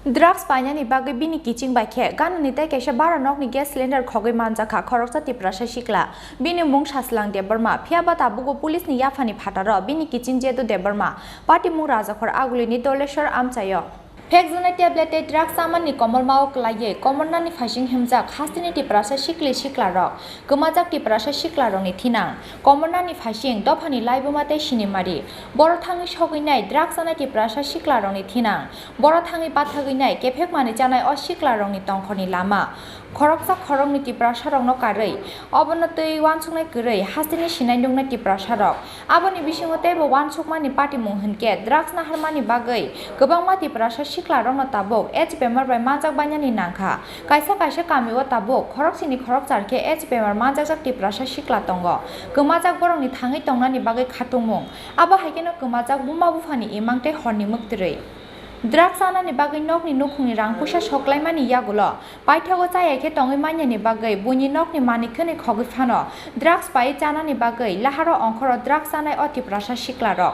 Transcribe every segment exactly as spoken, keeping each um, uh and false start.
Drugs painani bagwi bini kiching bai khe ganani tei kaisa bara nokni gas cylinder khogwi manjakha khoroksa Tiprasa sikla. Bini mung Saslang Debbarma, phiyaba tabukbo police ni yaphani phataro bini kiching Jetu Debbarma, patimung Rajakhor Agulini Doleshwar amchaio. Phekjaknai tablet tei drugs chamani komormao kwlaiwi komornani phaising himjak hasteni Tiprasa sikli siklarok, kwmajak Tiprasa siklarokni thinang, komornani phaising dophani laibuma tei sinimari, boro thangwi sogwinai drugs chanai Tiprasa siklarokni thinang, boro thangwi bathagwinai kephek manwi chanai o siklarokni tongkhorni lama, khoroksa khoroknwi Tiprasarokno karwi, obono twi uansuknai kwrwi hasteni sinai nuknai Tiprasarok. Aboni bisingo teibo uansukmani patimung hinkhe drugs naharmani bagwi kwbangma Tiprasa siklarokno tabuk AIDS bemar bai manjak bainani nangkha. Kaisa kaisa kamio tabuk khoroksini khorokchar khe AIDS bemar manjakjak Tiprasa sikla tongo. Kwmajak borokni thangwi tongnani bagwi khatungmung. Abo hai kheno kwmajak buma buphani imang tei horni mwktwrwi. Drugs chanani bagwi nokni nukhungni rang puisa soklaimani yagulo paithago chaya khe tongwi manyani bagwi buini nokni manwi khwnwi khogwi phano drugs paiwi chanani bagwi laharo ongkhoro drugs chanai o Tiprasa siklarok.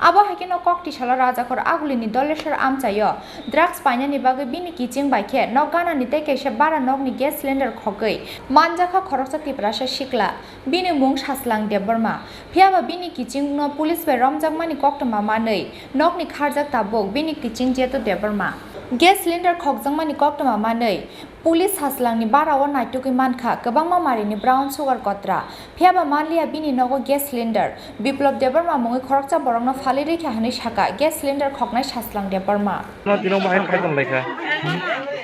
Abo hai kheno kok tisalo Rajakhor Agulini Doleshwar amchaio drugs painani bagwi bini kiching bai khe nok ganani tei kaisa bara nokni gas cylinder khogwi manjakha khoroksa Tiprasa sikla. Bini mung Saslang Debbarma. Phiyaba bini kichingno police bai romjakmani koktwma manwi nokni kharjak tabuk bini kiching Jetu Debbarma. Gas cylinder khokjakmani koktwma manwi police Saslangni barao naitugwi mankha kwbangma marini brown sugar kotra. Phiyaba manliya bini nogo gas cylinder. Biplop Debbarma mungwi khoroksa borokno phalwi rikha hwnwi sakha gas cylinder khoknai Saslang Debbarma. No tino bahai khai ton laikha.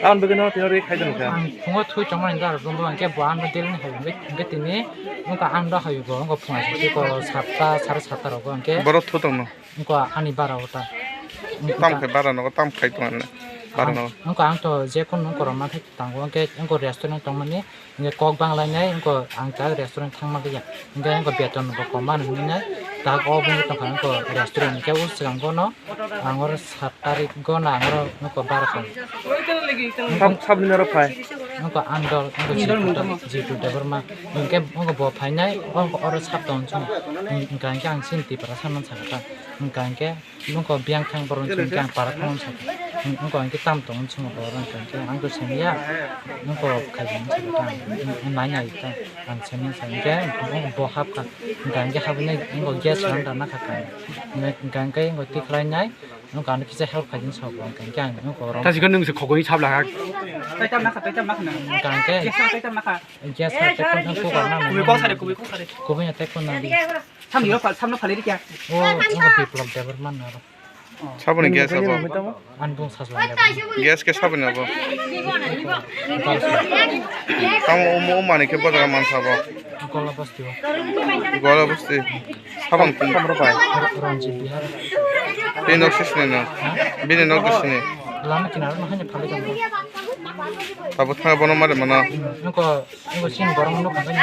Ang begino tino ri khai ton kha. Ang phungo thui tongmani dar rombo angke bo ang del ni hai angke tini. Nungka ang da hayu go, nungka phunga sisi ko satta, sare satta rogo angke. Borok thu tongno. Nungka ani bara ota. Tam khai bara nogo, tam khai tongo. Bara nogo. Nungka ang to je kun nungka roma khai tango angke nungka restaurant tongmani, angke kok bang lainai nungka ang ta restaurant thangma kaya. Angke nungka beton bo koma nungni nai. Tak o bung tongkha nungka restaurant angke o sgang gono. Ang oro sat tarik go na ang oro nokho bara phai. Sab-, sabni oro phai. Nokho ang dol, nokho Jitu, Jitu Debbarma. Hingke nokho bo phainai, nokho oro sab tong song. Hingka hingke ang sini Tipra saman sakha. Hingka hingke nokho biyang thang borok hingke ang para khon sakha. Nokho hingke tam tong song borok hingka hingke ang to siniya. Nokho khaijani sakha. Nai nai ta ang sini sa hingke nokho bo hapkha. Hingka hingke habinai nokho gas cylinder na kha. Hingka hingke nokho tikhlai nai. Nung kano kisa help khaijin sa bo, hingke ang nung korom. Tasi ko nung se khogoi sabla ha. Taitam nakha, taitam nakha nang. Hingke. Gas taitam nakha. Gas ha te kon thang ko na. Kubui kok sare, kubui kok sare. Kubui ya te kon na di. Samni ro phal, samno phal ri kya? O, nung Biplop Debbarma na ro. Saboni gas abo. An bung sa jwan Debbarma. Gas ke saboni abo. Tamo umo umani ke bodra man sabo. Gola bosti o. Gola bosti. Sabang tum. Samro pai. Ranjit Bihar. Bini nok sisni no. Bini nok sisni. Lama kinaro no hanya phali jang. Tabo thang bono mare mana. Nungko, nungko sin borong no kangkani.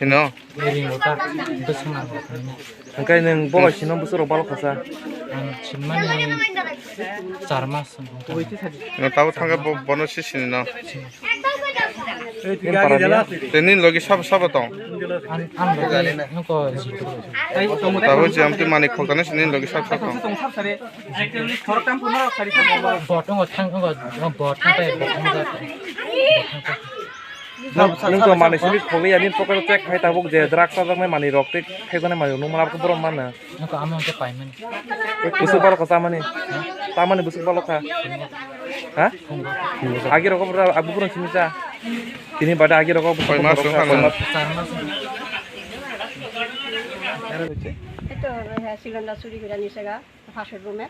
Hino. Ring rota. Besang ang. Hingke nung boba sino busuro balo khasa. Ang sinmani char mas. No tabo thangke bo-, bono sisini no. Tini logi sabo sabo tong. An, an logi noko Jitu. Tabo je amte mani khokjana sini logi sabo sabo tong. Bo tongo thang, bo thang tai, bo thang tai. Nung, nung to manwi simi khogwi ya, nini pocket o check khai tabuk je drugs chajaknai manwi rok tei thaijaknai manwi rok nung malabo khe borom mano. Nung to amo hwnkhe paimani. Bwswk balokha chamani? Tamani bwswk balokha? Ha? Agi rogo bwra, abu bwrang simi cha. Tini bade agi rogo bwswk balokha. Char mas. Eto, eh, silanda churi gora nise ga, fashion room e.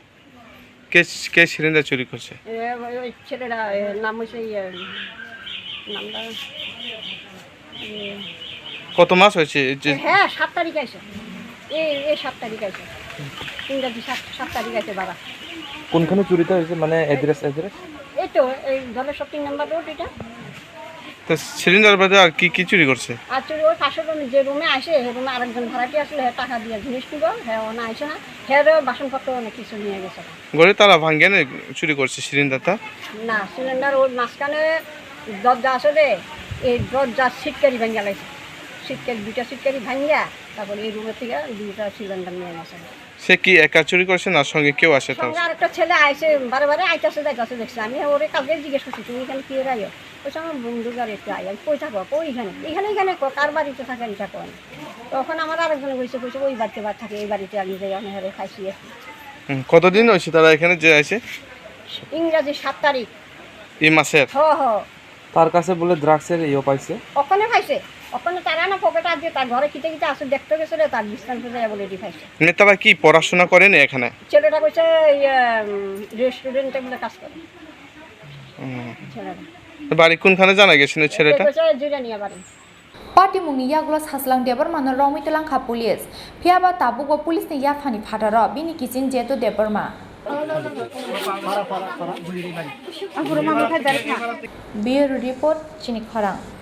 কে, কে সিলিন্ডার চুরি করছে? এ, ওই, ওই ছেলেটা, এ, নাম হচ্ছে, ইয়ে, নামটা, ইয়ে। কত মাস হয়েছে এই যে? হ্যাঁ, সাত তারিখ আইছে। এই, এই সাত তারিখ আইছে। ইংরাজি সাত, সাত তারিখ আইছে বাবা। কোনখানে চুরিটা হয়েছে? মানে, অ্যাড্রেস, অ্যাড্রেস? এই তো, এই ধলেশ্বর তিন নম্বর রোড এটা। তো সিলিন্ডার বাদে আর কি কি চুরি করছে? আর চুরি ওই পাশের রুমে, যে রুমে আসে, সেই রুমে আরেকজন ভাড়াটি আসলে, হে টাকা দিয়ে জিনিস নিব, হে ওনা আইসে না, হে বাসনপত্র অনেক কিছু নিয়ে গেছে। ঘরে তালা ভাঙে না চুরি করছে সিলিন্ডারটা? না, সিলিন্ডার ওর মাঝখানে দরজা আছে রে, এই দরজা সিটকারি ভাঙিয়া লাইছে। সিটকারি, দুইটা সিটকারি ভাঙিয়া, তারপরে এই রুমের থেকে দুইটা সিলিন্ডার নিয়ে গেছে। সে কি একা চুরি করছে না সঙ্গে কেউ আছে তার? সঙ্গে আরেকটা ছেলে আইছে, বারে বারে আইতাছে, যাইতাছে দেখছি। আমি ওরে কালকে জিজ্ঞেস করছি, "তুমি এখানে কি রাইও?" কইছে, "আমার বন্ধু গাড়ি একটু আই।" আমি কই থাকো? কই এখানে? "এখানে, এখানে কো-, কার বাড়িতে থাকে এটা কন?" তখন আমার আরেকজনে কইছে, কইছে, "ওই বাড়িতে বা থাকে, এই বাড়িতে আমি যাই, আমি হেরে খাইছি আর কি।" হুম, কতদিন হয়েছে তারা এখানে যে আছে? ইংরাজি সাত তারিখ। এই মাসের? হ, হ। তার কাছে বলে ড্রাগসের ইয়ে পাইছে। ওখানে পাইছে। ওখানে তারা না পকেটে আছে, তার ঘরে কিতে কিতে আছে, দেখতে গেছে রে, তার বিছনার উপরে বলে এটি পাইছে। মানে তারা কি পড়াশোনা করেনি এখানে? ছেলেটা কইছে, ইয়ে, উম, রেস্টুরেন্টে বলে কাজ করে। হুম। ছেলেটা। তো বাড়ি কোনখানে জানা গেছে না ছেলেটা? কইছে জিরানিয়া বাড়ি। Patimungni yagulo Sajlang Debbarmano romwi twlangkha police. Phiyaba tabukbo police ni yaphani phataro bini kiching Jetu Debbarma. Bureau report, chini khorang.